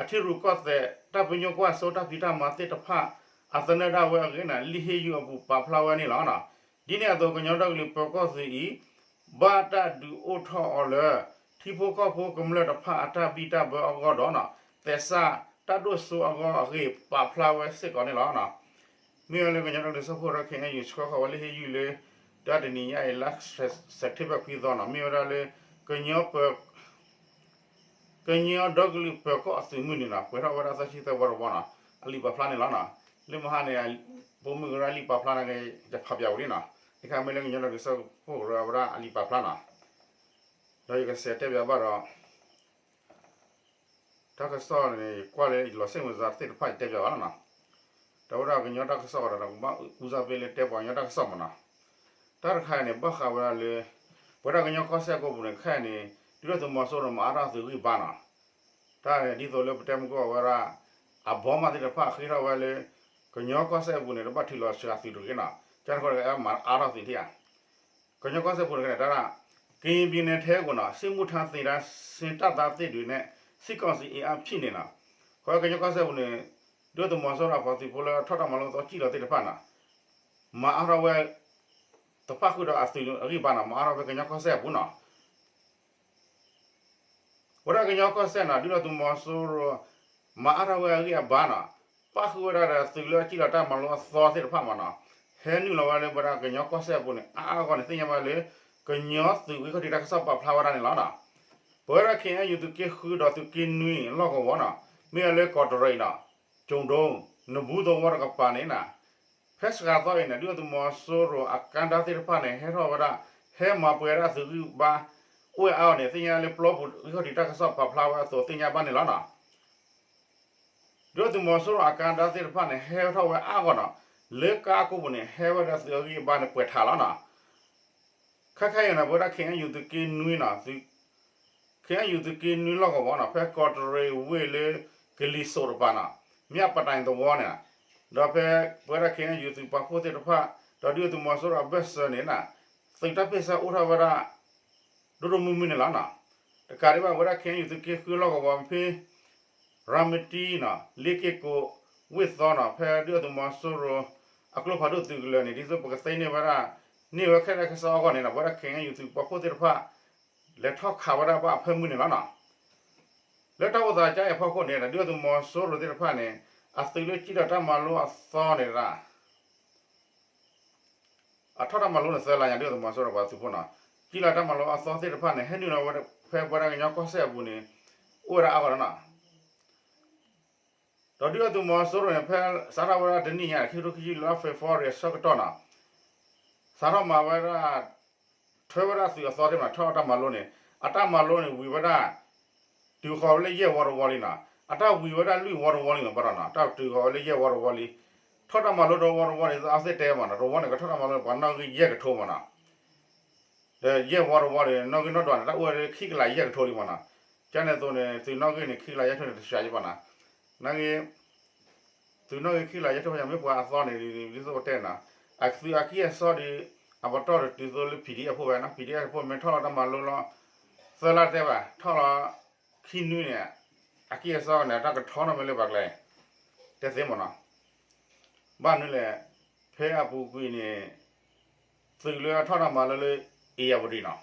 အထံရူၢ်ကီၢ်သဲး တၢ်ပညိၣ်ကွၢ်စိတၢ်ဖံးတၢ်မၤသ့ၣ်တဖၣ် အသနၢၣ်ဒၣ်ဝဲအဂ့ၢ်န့ၣ် လံာ်ဟ့ၣ်ယုၢ်အပူၤပာ်ဖျါဝဲန့ၣ်လီၤ. ဒ်န့ၣ်အသိး ကညီဒီကလုာ်ပၢၤကီၢ်သုးအံၤ ဘၣ်တၢ်ဒုးအိၣ်ထီၣ်အီၤလၢ ထံဖိကီၢ်ဖိကမျၢၢ်တဖၣ်အတၢ်ဘံၣ်တၢ်ဘၢအဂီၢ်ဒီး သဲးစၢ်တၢ်ဒိၣ်စိအဂီၢ်အဂ့ၢ်ပာ်ဖျါဝဲစ့ၢ်ကီးန့ၣ်လီၤ. မ့ၢ်ဝဲလၢကညီဒီကလုာ်စၢဖှိၣ်ကရၢ ခ့ၣ်အဲၣ်ယူၣ် ဆှၢဃီၤဝဲလံာ်ဟ့ၣ်ယုၢ်လၢ တၢ်တနံၤညါအံၤလါစဲးပထ့ဘၢၣ်ခွံသီနီၤ မ့ၢ်ဝဲဒၣ်လၢ ကညီပၢၤ ကညီဒီကလုာ်ပၢၤကီၢ်အသုးမုၢ်နံၤနီၤ ပှဲၤထီၣ်ဝဲဒၣ်သၢဆံသၢဝီတဝီနီၤ အလံာ်ပာ်ဖျါန့ၣ်လီၤ. လၢမဟါန့ၣ် ပိာ်မုၣ်ကရၢအလံာ်ပာ်ဖျါန့ၣ် ယဖးပၠးဝံၤလံနီၤ တခါမ့ၢ်လၢကညီဒီကလုာ်စၢဖှိၣ်ကရၢအဝဲဒၣ်အလံာ်ပာ်ဖျါနီၤ ဒီးယကစးတဲပၠးဘၣ်ဒီး တၢ်ကစီၣ်န့ၣ် ကွၢ်လၢယလီၤစ့ၣ်မုာ်စါသ့ၣ်တဖၣ်ယတဲပၠးဘၣ်လီၤနီၤ ဒီးဝဲဒၣ်ကညီတၢ်ကစီၣ်ဒီး ကဘၣ်အူစၢ်ပ့လၢတဲပှၤကညီတၢ်ကစီၣ်မနီၤ တၢ်တခါအံၤန့ၣ် ဘၣ်ဃးဝဲဒၣ်လၢ ပဝဲဒၣ်ကညီကီၢ်စဲၣ်ကိးပူၤန့ၣ် ခဲအံၤန့ၣ် ဒုၣ်ဒါသုးမီၤစိရိၤမၤအါထီၣ်သုးဂံၢ်ဘါနီၤ တၢ်န့ၣ် ဒ်သိးလၢပတဲမုၢ်ကီၢ်ဝဲဒၣ် အဘီမးသ့ၣ်တဖၣ်ဃ့ထီၣ်ဝဲလၢ ကညီကီၢ်စဲၣ်အပူၤန့ၣ် တဘၣ်ထုးလီၤစှၤသုးတဂ့ၤနီၤ ကၢ်တခီဒီးကမၤအါထီၣ်သုးထံၣ်ဧါ ကညီကီၢ်စဲၣ်ပူၤန့ၣ် ကနံၣ်တၢ် ကရင်ပြည်နယ်ထဲကို စစ်မှုထမ်းသင်တန်းဆင်း စစ်ကောင်စီအင်အားဖြင့်န့ၣ်နီၤ ခီကညီကီၢ်စဲၣ်ပူၤန့ၣ် ဒုၣ်ဒါသုးမီၤစိရိၤအပှၤသုးဖိလၢထီၣ်တၢ်မၤလိသီစံၣ်လီၤသ့ၣ်တဖၣ်နီၤ မၤအါထီၣ်ဝဲ တဖၣ်ဃုာ်ဒီးအသုးအဂံၢ်ဘါနီၤ မၤအါထီၣ်ဝဲကညီကီၢ်စဲၣ်အပူၤနီၤ ဝဲဒၣ်ကညီကီၢ်စဲၣ်နီၤ ဒုၣ်ဒါသုးမီၤစိရိၤ မၤအါထီၣ်ဝဲအဂံၢ်အဘါနီၤ ပၣ်ဃုာ်ဝဲဒၣ်ဒီးသုးလၢအစံၣ်လီၤတၢ်မၤလိအသီသ့ၣ်တဖၣ်မးနီၤ, ဟဲနုာ်လီၤဝဲလၢပဝဲဒၣ်ကညီကီၢ်စဲၣ်အပူၤန့ၣ် အါအါဂီၢ်ဂီၢ်န့ၣ် သ့ၣ်ညါဘၣ်လၢ ကညီသုးဂံၢ်ခီၣ်ထံးတၢ်ကစီၣ်ပာ်ဖျါဝဲဒၣ်န့ၣ်လီၤနီၤ. ပဝဲဒၣ် ခ့ၣ်အဲၣ်ယူၣ် သုးက့ဃုဒီးသုးက့နွံလီၢ်ကဝီၤနီၤ, မ့ၢ်ဝဲလၢကီးတရံးနီၤ, ကၠိၤဒိ, နဘူးသဝီတကပၤန့ၣ်နီၤ, ဖဲစှၤသီအံၤန့ၣ် ဒုၣ်ဒါသုးမီၤစိရိၤအကါဒါသ့ၣ်တဖၣ်န့ၣ် ဟဲထီၣ်ဝဲဒၣ်, ဟဲမၤပှဲၤဝဲဒၣ်သုးဂံၢ်ဘါ အိၣ်ဝဲအါအါဂီၢ်ဂီၢ်န့ၣ် သ့ၣ်ညါလၢပျီပူၤဂံၢ်ခီၣ်ထံးတၢ်ကစီၣ်ပာ်ဖျါဝဲအသိးသ့ၣ်ညါဘၣ်န့ၣ်လီၤနီၤ. ဒုၣ်ဒါသုးမီၤစိရိၤအကါဒါသ့ၣ်တဖၣ်န့ၣ် ဟဲထီၣ်ဝဲအါအါဂီၢ်ဂီၢ်နီၤ, လၢကါအကိပူၤန့ၣ် ဟဲဝဲဒၣ်သုးအဂံၢ်အဘါန့ၣ်ပှဲၤထးလီၤနီၤ. ခဲခဲအံၤန့ၣ် ပဝဲဒၣ် ခ့ၣ်အဲၣ်ယူၣ် သုးက့နွံနီၤ, သုး ခ့ၣ်အဲၣ်ယူၣ် သုးက့နွံလီၢ်ကဝီၤနီၤ, ဖဲကီးတရံးဝ့ၢ်လၢ ကလံၤစိးတပၤနီၤ, မ့ၢ်ပတၢ်သဝီန့ၣ်, ဒီးဖဲပဝဲဒၣ် ခ့ၣ်အဲၣ်ယူၣ် သုးပာ်ဖှိၣ်သ့ၣ်တဖၣ် ဒီးဒုၣ်ဒါသုးမီၤစိရိၤအဘၢၣ်စၢၤန့ၣ်နီၤ, သုးတၢ်ဖ့ၢ်ဆၢအိၣ်ထီၣ်ဝဲဒၣ် ဒိၣ်ဒိၣ်မုၢ်မုၢ်န့ၣ်လီၤနီၤ. တကးဒံးဘၣ် ပဝဲဒၣ် ခ့ၣ်အဲၣ်ယူၣ် သုးက့ဃုလီၢ်ကဝီၤဖဲ ရၤမတံနီၤ, လ့က့ၢ်ကိး, ဝ့ၢ်သီနီၤ, ဖဲဒုၣ်ဒါသုးမီၤစိရိၤ အကျိဖးဒိၣ်သုးကလၢၤန့ၣ် ဒ်သိးပကသ့န့ၢ်ဝဲဒၣ်, န့ၢ်ဝဲခဲလၢာ်ခဲဆ့အဂီၢ်န့ၣ်နီၤ, ပဝဲဒၣ် ခ့ၣ်အဲၣ်ယူၣ် သုးပာ်ဖှိၣ်သ့ၣ်တဖၣ် လဲၤထီၣ်ခးဝဲဒၣ်ဘၣ်အဖၢမုၢ်န့ၣ်လီၤနီၤ. လၢတၢ်အိၣ်သးကါအံၤအဖီခိၣ်န့ၣ် ဒုၣ်ဒါသုးမီၤစိရိၤသ့ၣ်တဖၣ်န့ၣ် အသုးလၢစံၣ်လီၤတၢ်မၤလိအသီန့ၣ်ဒၣ် အထီၣ်တၢ်မၤလိန့ၣ်သၢလါညါ ဒုၣ်ဒါသုးမီၤစိရိၤပှၤသုးဖိနီၤ, စံၣ်လီၤတၢ်မၤလိအသီသ့ၣ်တဖၣ်န့ၣ် ဟဲနုာ်လီၤဝဲဖဲပဝဲဒၣ်ကညီကီၢ်စဲၣ်အပူၤန့ၣ် အိၣ်ဝဲဒၣ်အါဂီၢ်လီၤနီၤ. ဒီးဒုၣ်ဒါသုးမီၤစိရိၤန့ၣ် ဖဲစးထီၣ်ဝဲဒၣ်တနံၣ်ညါ ခံကထိခံဆံလွံၢ် ဖ့ၤဘြူၤအါရံၤအဆၢကတီၢ်နီၤ, စးထီၣ်မၤဝဲဒၣ် ထၢဝဲဒၣ်သုးအသီသ့ၣ်မး ထီၣ်တၢ်မၤလိန့ၣ် အတၢ်မၤလိန့ၣ် ဝံၤဝဲဒၣ် တုၤဃီၤဝဲလၢယဲၢ်ဝီတဝီလံနီၤ, အတၢ်ဝံၤဝဲဒၣ်လွံၢ်ဝီတဝီလံနီၤ, ဘၣ်ဒီးနီၤ တၢ်တုၤဃီၤဝဲလၢယဲၢ်ဝီတဝီလံ, ထီၣ်တၢ်မၤလိတဝီတဝီန့ၣ် အဝဲသ့ၣ်တဲမးနီၤ, တဝီန့ၣ် ကထီၣ်တၢ်မၤလိန့ၣ် ပှၤနီၣ်ဂံၢ်ယဲၢ်ကထိမးနီၤ, ဒီးယဲၢ်ဝီတဝီန့ၣ် နီၣ်ဂံၢ်နီၣ်ဒွးန့ၣ် တၢ်အိၣ်ဝဲလၢခံကလးယဲၢ်ကထိလံမးနီၤ, ကန့ၣ်အသိးန့ၣ် သုးနီၣ်ဂံၢ်န့ၣ် ခံကလးယဲၢ်ကထိန့ၣ် တစှၤယဘၣ်နီၤ, နီၣ်ဂံၢ် သုးနီၣ်ဂံၢ်ခံကလးယဲၢ်ကထိ မ့ၢ်ပှၤအသီန့ၣ် ဒ်သိးပတဲနီၤ, အသုးအကံၢ်အစီဒီး အပတီၢ်တတုၤသိးလၢ PDF ဖိဝဲနီၤ, PDF ဖိမ့ၢ်ထီၣ်လီၤတၢ်မၤလိလီၤ သၢလါတဲဘၣ် ထီၣ်လီၤခံနွံန့ၣ် အကံၢ်အစီန့ၣ် အတၢ်ကထီနီၣ်မ့ၢ်လၢပှၤကျါအံၤ တဲသ့မးနီၤ, ဘၣ်မနုၤလဲၣ်, ဖဲအပူၤကွံာ်န့ၣ် သုးလၢအထီၣ်တၢ်မၤလိလၢ ဧရာဝတီ နီၤ,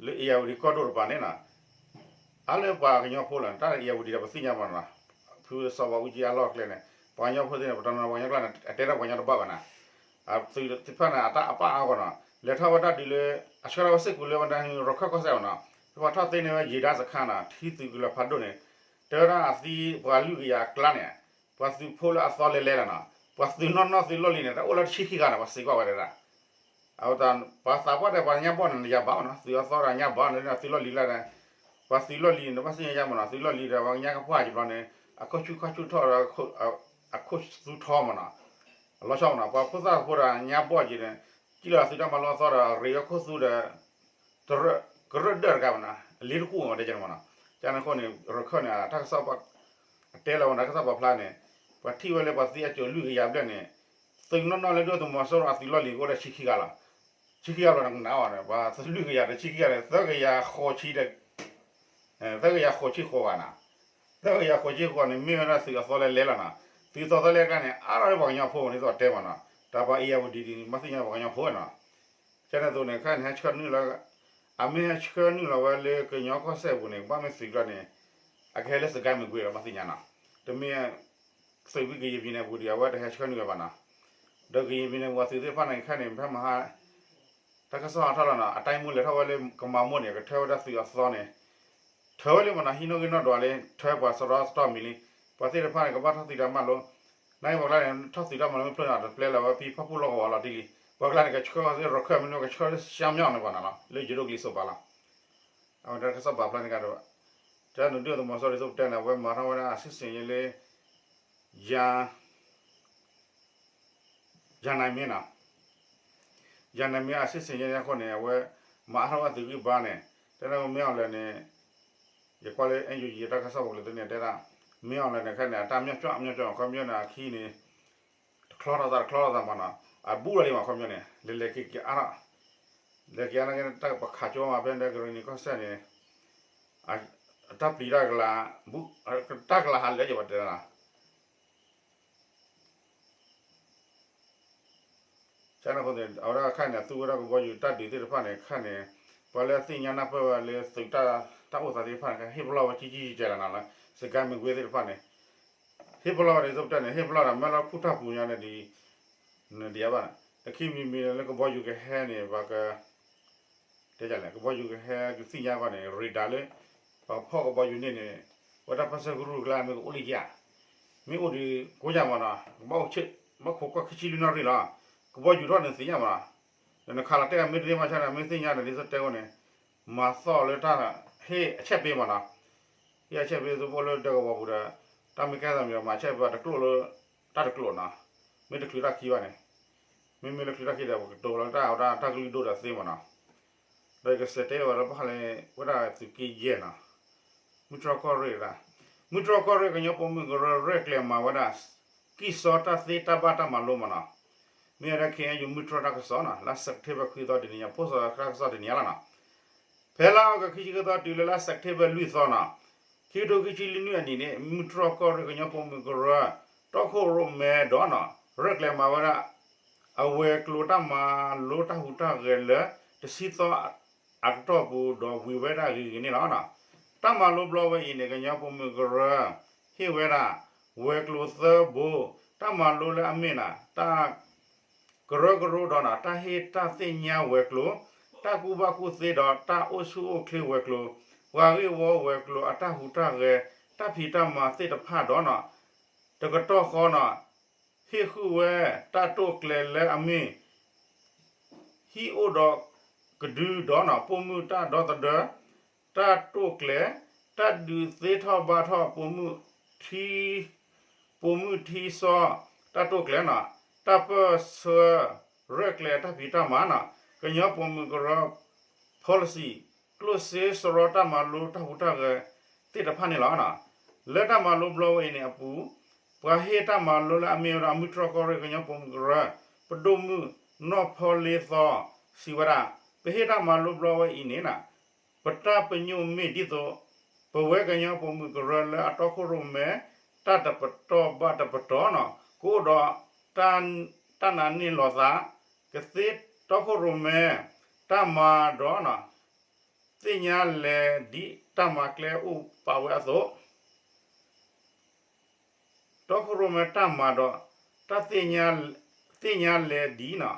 လၢ ဧရာဝတီ ကီၢ်ဒိၣ်တပၤန့ၣ်နီၤ, အါလၢပှၤကညီဖိလီၤ, တၢ် ဧရာဝတီ ဒီးပသ့ၣ်ညါမးနီၤ, ဖုစီၤဘးအူကၠံအလီၢ်အကျဲန့ၣ် ပှၤကညီဖိသ့ၣ်န့ၣ် ပတနီၤပှၤကညီကျါန့ၣ် အတဲတၢ်ပှၤကညီတဘၣ်ဘၣ်နီၤ, သုးသ့ၣ်တဖၣ်န့ၣ် အတၢ်အပၣ်အါဂီၢ်နီၤ, လဲၤထီၣ်ဝဲတၢ်ဒုးလၢ အဆှၢထီၣ်ဝဲစ့ၢ်ကီးလၢဝဲဒၣ် ရခၢၣ်ကီၢ်စဲၣ်မးနီၤ, ပှၤထီၣ်သ့န့ၢ်ဝဲ ရေတပ်စခန်း နီၤ, ထံသုးကလၢၤဖးဒိၣ်န့ၣ် တဲဝဲဒၣ်အသံပှၤလွံၢ်ကယၤအကျါန့ၣ် ပှၤသုးဖိလၢအသီလဲၤလဲၤလီၤနီၤ, ပှၤသုးနီၢ်နီၢ်သုးလီၢ်လံၤန့ၣ် တၢ်အိၣ်လၢတဆံခံဂၤန့ၣ် ပှၤစံးကွၢ်ဝဲဒၣ်, အဝဲတၢ် ပှၤသးပှၢ်ဒီးပှၤညါဘီၣ်န့ၣ် ယၤဘၣ်မးနီၤ, သုးအသီဒီးညါဘီၣ်န့ၣ် သုးလီၢ်လံၤလၢ်န့ၣ်, ပှၤသုးလီၢ်လံၤန့ၣ် ဘၣ်သ့ၣ်ညါယါမးနီၤ, သုးလီၢ်လံၤဒီးပှၤကညီကပှၢ်ကဘျီန့ၣ် အခိၣ်ဆူၣ်ခီၣ်ဆူၣ်ထီၣ်ဒီး အခိၣ်သူထီမးနီၤ, အလီၤဆီမးနီၤ, ပှၤဖိသၣ်ဖိဒီးညါဘီၣ်က့ၤန့ၣ် စံၣ်လီၤသုးတၢ်မၤလိအသီဒီး ရ့အခိၣ်သူဒီး ကရၢၢ်ဒၢၣ်တဂၤမးနီၤ, အလ့တကူၣ်မးတဲကန့ၣ်မးနီၤ, ကန့ၣ်အဃိန့ၣ် ရခၢၣ်န့ၣ် တၢ်ကစီၣ် အတဲလီၤဝဲန့ၣ် တၢ်ကစီၣ်ပာ်ဖျါန့ၣ် ပှၤထံၣ်ဝဲလၢပှၤသံအစိၤလွံၢ်ကယၤဘျဲၣ်န့ၣ် သုးနီၢ်နီၢ်လၢဒုၣ်ဒါသုးမီၤစိရိၤအသုးလီၢ်လံၤကအိၣ်လၢဆံခံဂၤလီၤ, ဆံခံဂၤလီၤနကနၣ်အီၤန့ၣ် ပှၤလွံၢ်ကယၤဒီးဆံခံဂၤန့ၣ် သၢကယၤဃိးဆံဒီး သၢကယၤဃိးဆံဃိးဂၤနီၤ, သၢကယၤဃိးဆံဃိးန့ၣ် မ့ၢ်ဝဲဒၣ်သုးအသီလဲၤလဲၤလီၤနီၤ, သုးသီသီလဲၤကျါန့ၣ် အါထီၣ်လၢပှၤကညီဖိန့ၣ် ဒ်သိးတဲမးနီၤ, တၢ်ပှၤ ဧရာဝတီ ဒ်န့ၣ် ဘၣ်သ့ၣ်ညါပှၤကညီဖိနီၤ, ကန့ၣ်အသိးန့ၣ် ခဲအံၤန့ၣ် ဟဲဆှၢနုာ်လီၤ အမ့ၢ်ဟဲဆှၢနုာ်လီၤဝဲလၢကညီကီၢ်စဲၣ်အပူၤန့ၣ် ကဘၣ်မ့ၢ်သုးကျါန့ၣ် အကဟဲလၢစစ်ကိုင်းမကွေးလီၤ ဘၣ်သ့ၣ်ညါနီၤ, တမ့ၢ် သုးဖဲကရင်ပြည်နယ်ပူၤဒီး အဝဲတဟဲဆှၢနုာ်လီၤဘၣ်နီၤ, ဒီးကရင်ပြည်နယ်ပူၤအသုးသ့ၣ်တဖၣ်န့ၣ် ခဲအံၤန့ၣ် ဖဲမဟါ တၢ်ကစီၣ်ဟးထီၣ်လီၤနီၤ, အတိုင်းမှူးလဲၤထီၣ်ဝဲလၢကမၤမိၢ်န့ၣ် ကထၢဝဲဒၣ်သုးအသီန့ၣ် ထၢဝဲလံမးနီၤ, ဟံးနီၣ်ဂံၢ်နီၣ်ဒွးလံ ထၢပှၤစရီစတီၢ်မံၤလံ, ပှၤသ့ၣ်တဖၣ်န့ၣ် ကဘၣ်ထီၣ်သုးတၢ်မၤလိ, နာ်က့ပှၤကျါန့ၣ် ထီၣ်သုးတၢ်မၤလိမ့ၢ်ဖျိန့ၣ် အတပျဲလီၤဝဲဖဲဖၣ်ပူၣ်လီၢ်ကဝီၤလီၤတံၢ်လံ, ပှၤကျါန့ၣ် ကဆှၢလၢရခၢၣ်မ့ၢ်န့ၣ် ကဆှၢလၢရှမ်းမြောက်န့ၣ်ဘၣ်နီၤလီၤ, လၢယိၤဒိၣ်ကလံၤစိးပၤလီၤ, အဝဲတၢ်ကစီၣ်ပာ်ဖျါန့ၣ်ကဒီး, တၢ်နုာ်ဒုၣ်ဒါသုးမီၤစိရိၤဒ်သိးပတဲန့ၣ် အဝဲမၤထီၣ်ဝဲဒၣ်အဆံဆ့ၣ်န့ၣ်လၢ ယၤ ယၤနၤမ့ၢ်နီၤ, ယၤနၤမ့ၢ်အဆံဆ့ၣ်န့ၣ်အဃိန့ၣ် အဝဲမၤအါထီၣ်ဝဲသုးဂံၢ်ဘါန့ၣ်, တဲဒၣ်မ့ၢ်အီၤလဲၣ်န့ၣ်, ယကွၢ်လၢ NUG တၢ်ကစီၣ်ပူၤလၢသုန့ၣ်တဲဒၣ်, မ့ၢ်အီၤလဲၣ်န့ၣ် ခဲန့ၣ် အတၢ်မျီၢ်ကၠီၣ်မျီၢ်ကၠီၣ် ခီပညီန့ၣ် အခံန့ၣ် တချီထီၣ်သးတချီထီၣ်သးမးနီၤ, အဘူးလီၤလံမး ခီပညီန့ၣ် လဲၤလဲၤက့ၤက့ၤအါထီၣ်, လဲၤက့ၤအါထီၣ်က့ၤ တၢ်ပခးကၠီမး ဖဲန့ၣ် ကရံၣ်နံၤကီၢ်စဲၣ်န့ၣ် တၢ်ပျံၤတၢ်ကလၤ, တၢ်ကလၤဟးလၢယဘၣ်တဲလီၤ ကန့ၣ်အဃိန့ၣ် အဝဲဒၣ်ခဲန့ၣ် သူဝဲဒၣ်ကဘီယူၤတၢ်ဒုးသ့ၣ်တဖၣ်န့ၣ် ခဲန့ၣ် ပှၤလၢအသ့ၣ်ညါနၢ်ပၢၢ်ဝဲလၢသုးတၢ်အိၣ်သးသ့ၣ်တဖၣ်န့ၣ် ဟ့ၣ်ပလီၢ်ဝဲကံကံကဲလီၤနီၤလၢ စစ်ကိုင်းမကွေးသ့ၣ်တဖၣ်န့ၣ်, ဟ့ၣ်ပလီၢ်ဝဲဒ်သိးပတဲန့ၣ် ဟ့ၣ်ပလီၢ်ဒီး မ့ၢ်လၢခူၣ်ထၢ်ပူၤညါန့ၣ်ဒ် နဒံးဘၣ်, တခံမံၤမံၤလၢကဘီယူၤကဟဲန့ၣ် ပှၤက တဲလဲၣ် ကဘီယူၤကဟဲကသ့ၣ်ညါဘၣ်န့ၣ် ရ့ဒါလၢ ပှၤဖီၣ်ကဘီယူၤန့ၣ်န့ၣ် ဝဲဒၣ်ပၢ်ဆၢကရူၢ်ကျါမ့ၢ်ကအိၣ်လၢယၤ, မ့ၢ်အိၣ်ဒီးကိးယၤမးနီၤ ကဘၣ်အိၣ်ဆ့ၣ် ဘၣ်ခိးကွၢ်ခံဆံလွံၢ်နီၣ်ရံၣ်လီၤ, ကဘီယူၤထီၣ်န့ၣ်သ့ၣ်ညါမးနီၤ, ဒီးနခးလီၤတဲာ်မ့ၢ်တရ့မၤဆါန့ၣ် မ့ၢ်သ့ၣ်ညါန့ၣ် ဒ်သိးတဲဝဲန့ၣ် မၤသီၣ်လၢတၢ်ဟ့ၣ်အဆဲးပ့မးနီၤ, ဟ့ၣ်အဆဲးပ့သိးပအိၣ်လၢဒၢးကဝီၤပူၤဒီး တၢ်မ့ၢ်ကဲသးမံၤဒီး မၤဆဲးပ့တကျိာ်လၢ တၢ်တကျိာ်နီၤ, မ့ၢ်တချုးတၢ်ခံဘၣ်န့ၣ် မ့မ့ၢ်လၢချုးတၢ်ခံဒီး ပကတိၤလီၤတၢ်ဝဲဒၣ်တၢ်ကလုၢ်ဒိၣ်ဒီးသ့မးနီၤ, ဒီးယကစံးတဲဝဲလၢဘၣ်ဃးလၢ ဝဲဒၣ်သုးက့ယဲၢ်နီၤ, မုၢ်တြီၢ်ကီၢ်ရ့ၣ်ဒၣ်, မုၢ်တြီၢ်ကီၢ်ရ့ၣ်ကညီပိာ်မုၣ်ကရၢရဲၣ်ကျဲၤမၤဝဲဒၣ် ကံၢ်စီတၢ်သ့တၢ်ဘၣ်တၢ်မၤလိမးနီၤ, မ့ၢ်ဝဲဒၣ် ခ့ၣ်အဲၣ်ယူၣ် မုၢ်တြီၢ်တၢ်ကစီၣ်နီၤ, လါစဲးပထ့ဘၢၣ်ခွံသီတနံၤညါ ဖိစီၤတၢ်ကစီၣ်တနံၤညါလီၤနီၤ, ဖဲလါအီကူးခံဆံဃုသီတုၤလၢလါစဲးပထ့ဘၢၣ်လွံၢ်သီနီၤ, ခံကထိခံဆံလွံၢ်နံၣ်အနံၣ်န့ၣ် မုၢ်တြီၢ်ကီၢ်ရ့ၣ်ကညီပိာ်မုၣ်ကရၢ တီခိၣ်ရိၣ်မဲဒီးနီၤ ရဲၣ်ကျဲၤမၤဝဲဒၣ် အဝဲၤကျိၤတၢ်မၤလိတၢ်ဟူးတၢ်ဂဲၤလၢ တဆံသီအကတီၢ်ပူၤ ဒီးဝံၤဝဲဒၣ်ဂ့ၤဂ့ၤန့ၣ်လီၤ. တၢ်မၤလိဘျီဝဲအံၤန့ၣ် ကညီပိာ်မုၣ်ကရၢ ဟ့ၣ်ဝဲဒၣ် ဝဲၤကျိၤသၢဘိ, တၢ်မၤလိလၢအမ့ၢ်န့ၣ် တၢ် ကရၢကရိဒီးနီၤ တၢ်ဟ့ၣ်တၢ်သ့ၣ်ညါဝဲၤကျိၤ, တၢ်ကူၣ်ဘၣ်ကူၣ်သ့ဒီးတၢ်အိၣ်ဆူၣ်အိၣ်ချ့ဝဲၤကျိၤ, ပှၤဂ့ၢ်ဝီဝဲၤကျိၤအတၢ်ဟူးတၢ်ဂဲၤ, တၢ်ဖံးတၢ်မၤသ့ၣ်တဖၣ်ဒီးနီၤ တကတီၢ်ဃီနီၤ ဟ့ၣ်ဃုာ်ဝဲတၢ်တိာ်ကျဲၤလၢအမ့ၢ် ဟံၣ်အိၣ်ဒီးကဒုဒီးနီၤ ပိာ်မုၣ်တၢ်ဒီသဒၢ, တၢ်တိာ်ကျဲၤ, တၢ်ဒုးသ့ထီၣ်ဘၣ်ထီၣ် ပိာ်မုၣ်ထံ ပိာ်မုၣ်ထံစီ တၢ်တိာ်ကျဲၤနီၤ, တၢ်ပၢၢ်ဆၢ ရဲၣ်ကျဲၤတၢ်ဖံးတၢ်မၤနီၤ, ကညီပိာ်မုၣ်ကရၢ policy ကျိၣ်စ့စရီတၢ်မၤလိတၢ်ဟူးတၢ်ဂဲၤသ့ၣ်တဖၣ်န့ၣ်လီၤ. လၢတၢ်မၤလိဘျီဝဲအံၤန့ၣ်အပူၤ ပှၤဟ့ၣ်တၢ်မၤလိလၢအမ့ၢ်ဝဲဒၣ် မုၢ်တြီၢ်ကီၢ်ရ့ၣ်ကညီပိာ်မုၣ်ကရၢ ပဒိၣ်မုၣ်နီၢ်ဖီလ့သီ စံးဝဲဒၣ် ပဟ့ၣ်တၢ်မၤလိဘျီဝဲအံၤန့ၣ် ပတၢ်ပညိၣ်မ့ၢ်ဒ်သိး ပဝဲကညီပိာ်မုၣ်ကရၢလၢအတီခိၣ်ရိၣ်မဲ တၢ်တပတီၢ်ဘၣ်တပတီၢ်နီၤ ကအိၣ်ဒီး တၢ်နာ်န့ၢ်လီၤသး ကသ့တီခိၣ်ရိၣ်မဲ တၢ်မၤဒီး သ့ၣ်ညါလဲၤဒ်တၢ်မၤကျဲအိၣ်ပာ်ဝဲအသိး တီခိၣ်ရိၣ်မဲတၢ်မၤဒီး တၢ်သ့ၣ်ညါလဲၤဒ်နီၤ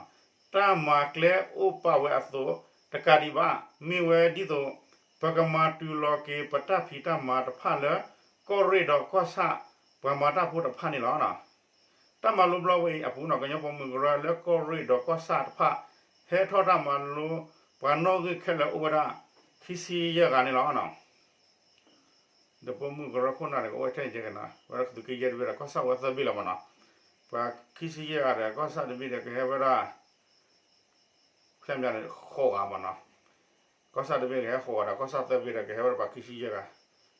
တၢ်မၤကျဲအိၣ်ပာ်ဝဲအသိး တကးဒံးဘၣ် မ့ၢ်ဝဲဒ်သိး ပကမၤတုၤလီၤက့ၤပတၢ်ဖံးတၢ်မၤတဖၣ်လၢ ကီၢ်ရ့ၣ်ဒီးကီၢ်ဆၣ် ပှၤမၤတၢ်ဖိတဖၣ်န့ၣ်လီၤ. တၢ်မၤလိဘျီဝဲအံၤအပူၤနီၤ ကညီပိာ်မုၣ်ကရၢလၢကီၢ်ရ့ၣ်ဒီးကီၢ်ဆၣ်တဖၣ် ဟဲထီၣ်တၢ်မၤလိ ပှၤနီၣ်ဂံၢ်ခဲလၢာ်အိၣ်ဝဲဒၣ် ခံဆံယဲၢ်ဂၤန့ၣ်လီၤ. ဒီးပိာ်မုၣ်ကရၢခိၣ်နၢ်န့ၣ် ကအိၣ်ထဲန့ၣ်ကဲကနၤ ဝဲဒၣ်သုးက့ယဲၢ်တဘ့ၣ်ဒီး ကီၢ်ဆၣ်ဝဲသၢဘ့ၣ်လီၤမးနီၤ. ပှၤခံဆံယဲၢ်ဂၤဒီး ကီၢ်ဆၣ်တဘ့ၣ်ဒီး ကဟဲဝဲဒၣ် ဖျဲၣ်မးန့ၣ် ဃိးဂၤမးနီၤ. ကီၢ်ဆၣ်တဘ့ၣ်ကဟဲဃိးဂၤဒီး ကီၢ်ဆၣ်သၢဘ့ၣ်ဒီး ကဟဲဝဲဒၣ်ပှၤခံဆံယဲၢ်ဂၤ.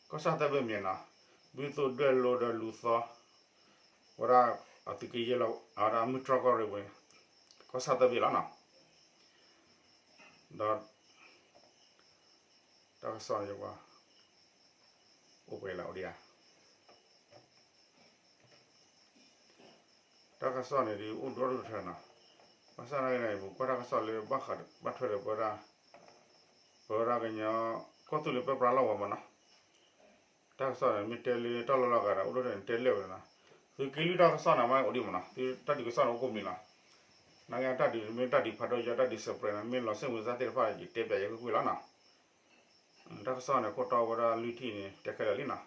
ကီၢ်ဆၣ်သၢဘ့ၣ်မ့ၢ်နီၤ ဘုသိၣ်ဒွဲၣ်လိဒီးလူၤသီ ဝဲဒၣ်အသုးက့ယဲၢ်လီၤ အဝဲဒၣ်မုၢ်တြီၢ်ကီၢ်ရ့ၣ်ဝဲ ကီၢ်ဆၣ်သၢဘ့ၣ်လီၤနီၤ. ဒီး တၢ်ကစီၣ်န့ၣ် ယကွၢ် အိၣ်ပှဲၤလၢအိၣ်ဒံးဧါ. တၢ်ကစီၣ်န့ၣ်ဒ်အိၣ်ဒိၣ်ဒိၣ်ထၢနီၤ. ဘၣ်ဆၣ်သနာ်က့န့ၣ် ပကွၢ်တၢ်ကစီၣ်လၢဘၣ်ဃးဘၣ်ထွဲဒီးပဝဲဒၣ် ပဝဲဒၣ်ကညီ ကီၢ်သူလ့ၤပၢပြးလီၢ်ဝဲမးနီၤ. တၢ်ကစီၣ်န့ၣ် မ့ၢ်တဲလၢတၢ်လီၢ်လီၢ်ဂၤဒီး အိၣ်ဒိၣ်ထၢန့ၣ် တဲလၢာ်ဝဲနီၤ. သုးက့လွံၢ်တၢ်ကစီၣ်န့ၣ် မ့ၢ်အိၣ်ဒံးမးနီၤ. သုတၢ်ဒုးကစီၣ်န့ၣ် အိၣ်ကိးမံၤလီၤ. နာ်က့တၢ်ဒုးမ့ၢ်တၢ်ဒုးဖးဒိၣ်ယဲ တၢ်ဒုးစဲးပြဲးန့ၣ် မ့ၢ်လီၤစ့ၣ်ဝံၤစၢ်သ့ၣ်တဖၣ် ယတဲပျးယဲကွ့ၢ်ကွ့ၢ်လီၤနီၤ. တၢ်ကစီၣ်န့ၣ် ခိၣ်တီဝဲဒၣ်လွံၢ်ထံၣ်န့ၣ် တဲခဲလၢာ်လံနီၤ.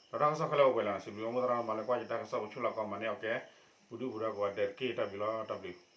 ဒီးတၢ်ကစီၣ်ခဲလၢာ်အိၣ်ပှဲၤလီၤန့ၣ် စံးဘျုးဘၣ်မိၢ်သရၣ်မၤလၢကွၢ်ယတၢ်ကစီၣ်ပဆူၣ်လီၤကီးမၤန့ၢ်အီၤကဲ ပူၤဒုၣ်ပူၤဒါကိးဂၤဒဲးတက့ၢ် တၢ်ဘျုးလီၤ တၢ်ဘျုး